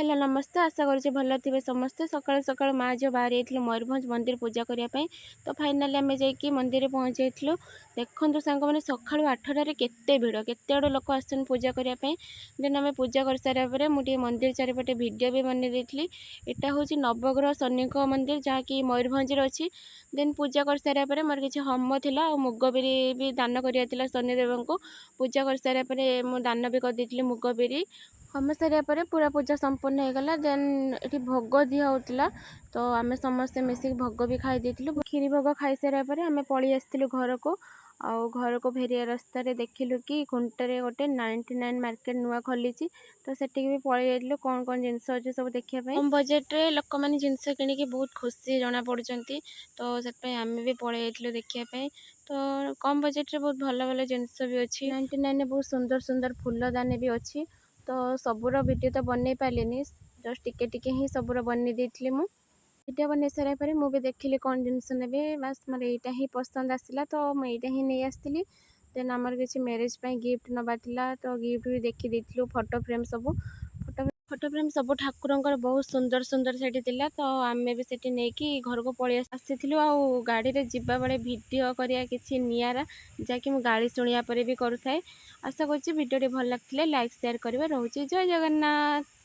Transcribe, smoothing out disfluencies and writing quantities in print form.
Hello, ନମସ୍ତେ। ଆଶା କରୁଛି ଭଲ ଥିବେ ସମସ୍ତେ। ସକାଳୁ ସକାଳୁ ମା ଝିଅ ବାହାରି ଯାଇଥିଲୁ ମୟୂରଭଞ୍ଜ ମନ୍ଦିର ପୂଜା କରିବା ପାଇଁ। ତ ଫାଇନାଲି ଆମେ ଯାଇକି ମନ୍ଦିରରେ ପହଞ୍ଚି ଯାଇଥିଲୁ। ଦେଖନ୍ତୁ ସାଙ୍ଗମାନେ, ସକାଳୁ 8ଟାରେ କେତେ ଭିଡ଼, କେତେ ଆଡ଼ୁ ଲୋକ ଆସୁଛନ୍ତି ପୂଜା କରିବା ପାଇଁ। ଦେନ୍ ଆମେ ପୂଜା କରିସାରିବା ପରେ ମୁଁ ଟିକେ ମନ୍ଦିର ଚାରିପଟେ ଭିଡ଼ିଓ ବି ବନେଇ ଦେଇଥିଲି। ଏଇଟା ହେଉଛି ନବଗ୍ରହ ଶନିଙ୍କ ମନ୍ଦିର, ଯାହାକି ମୟୂରଭଞ୍ଜରେ ଅଛି। ଦେନ୍ ପୂଜା କରିସାରିବା ପରେ ମୋର କିଛି ହୋମ ଥିଲା ଆଉ ମୁଗ ବିରି ବି ଦାନ କରିବାର ଥିଲା ଶନିଦେବଙ୍କୁ। ପୂଜା କରିସାରିବା ପରେ ମୁଁ ଦାନ ବି କରିଦେଇଥିଲି ମୁଗ ବିରି। ହୋମ ସାରିବା ପରେ ପୁରା ପୂଜା ସମ୍ପୂର୍ଣ୍ଣ ହେଇଗଲା। ଦେନ୍ ଏଠି ଭୋଗ ଦିଆ ହେଉଥିଲା, ତ ଆମେ ସମସ୍ତେ ମିଶିକି ଭୋଗ ବି ଖାଇ ଦେଇଥିଲୁ। କ୍ଷୀରି ଭୋଗ ଖାଇସାରିବା ପରେ ଆମେ ପଳେଇ ଆସିଥିଲୁ ଘରକୁ। ଆଉ ଘରକୁ ଫେରିବା ରାସ୍ତାରେ ଦେଖିଲୁ କି ଖୁଣ୍ଟରେ ଗୋଟେ 99 ମାର୍କେଟ ନୂଆ ଖୋଲିଛି, ତ ସେଠିକି ବି ପଳେଇ ଯାଇଥିଲୁ କ'ଣ କ'ଣ ଜିନିଷ ଅଛି ସବୁ ଦେଖିବା ପାଇଁ। କମ୍ ବଜେଟ୍ରେ ଲୋକମାନେ ଜିନିଷ କିଣିକି ବହୁତ ଖୁସି ଜଣାପଡ଼ୁଛନ୍ତି, ତ ସେଥିପାଇଁ ଆମେ ବି ପଳେଇ ଯାଇଥିଲୁ ଦେଖିବା ପାଇଁ। ତ କମ୍ ବଜେଟ୍ରେ ବହୁତ ଭଲ ଭଲ ଜିନିଷ ବି ଅଛି। 99ରେ ବହୁତ ସୁନ୍ଦର ସୁନ୍ଦର ଫୁଲଦାନୀ ବି ଅଛି। ତ ସବୁର ଭିଡ଼ିଓ ତ ବନେଇ ପାରିଲିନି, ଜଷ୍ଟ ଟିକେ ଟିକେ ହିଁ ସବୁର ବନେଇ ଦେଇଥିଲି। ମୁଁ ଭିଡ଼ିଓ ବନେଇ ସାରିବା ପରେ ମୁଁ ବି ଦେଖିଲି କ'ଣ ଜିନିଷ ନେବି। ବାସ୍, ମୋର ଏଇଟା ହିଁ ପସନ୍ଦ ଆସିଲା, ତ ମୁଁ ଏଇଟା ହିଁ ନେଇ ଆସିଥିଲି। ଦେନ୍ ଆମର କିଛି ମ୍ୟାରେଜ୍ ପାଇଁ ଗିଫ୍ଟ ନେବାର ଥିଲା, ତ ଗିଫ୍ଟ ବି ଦେଖି ଦେଇଥିଲୁ। ଫଟୋ ଫ୍ରେମ୍ ସବୁ, ଫଟୋ ଫଟୋ ଫ୍ରେମ୍ ସବୁ ଠାକୁରଙ୍କର ବହୁତ ସୁନ୍ଦର ସୁନ୍ଦର ସେଠି ଥିଲା। ତ ଆମେ ବି ସେଠି ନେଇକି ଘରକୁ ପଳେଇ ଆସିଥିଲୁ। ଆଉ ଗାଡ଼ିରେ ଯିବା ବେଳେ ଭିଡ଼ିଓ କରିବା କିଛି ନିଆରା, ଯାହାକି ମୁଁ ଗାଳି ଶୁଣିବା ପରେ ବି କରୁଥାଏ। ଆଶା କରୁଛି ଭିଡ଼ିଓଟି ଭଲ ଲାଗିଥିଲେ ଲାଇକ୍, ସେୟାର କରିବେ। ରହୁଛି, ଜୟ ଜଗନ୍ନାଥ।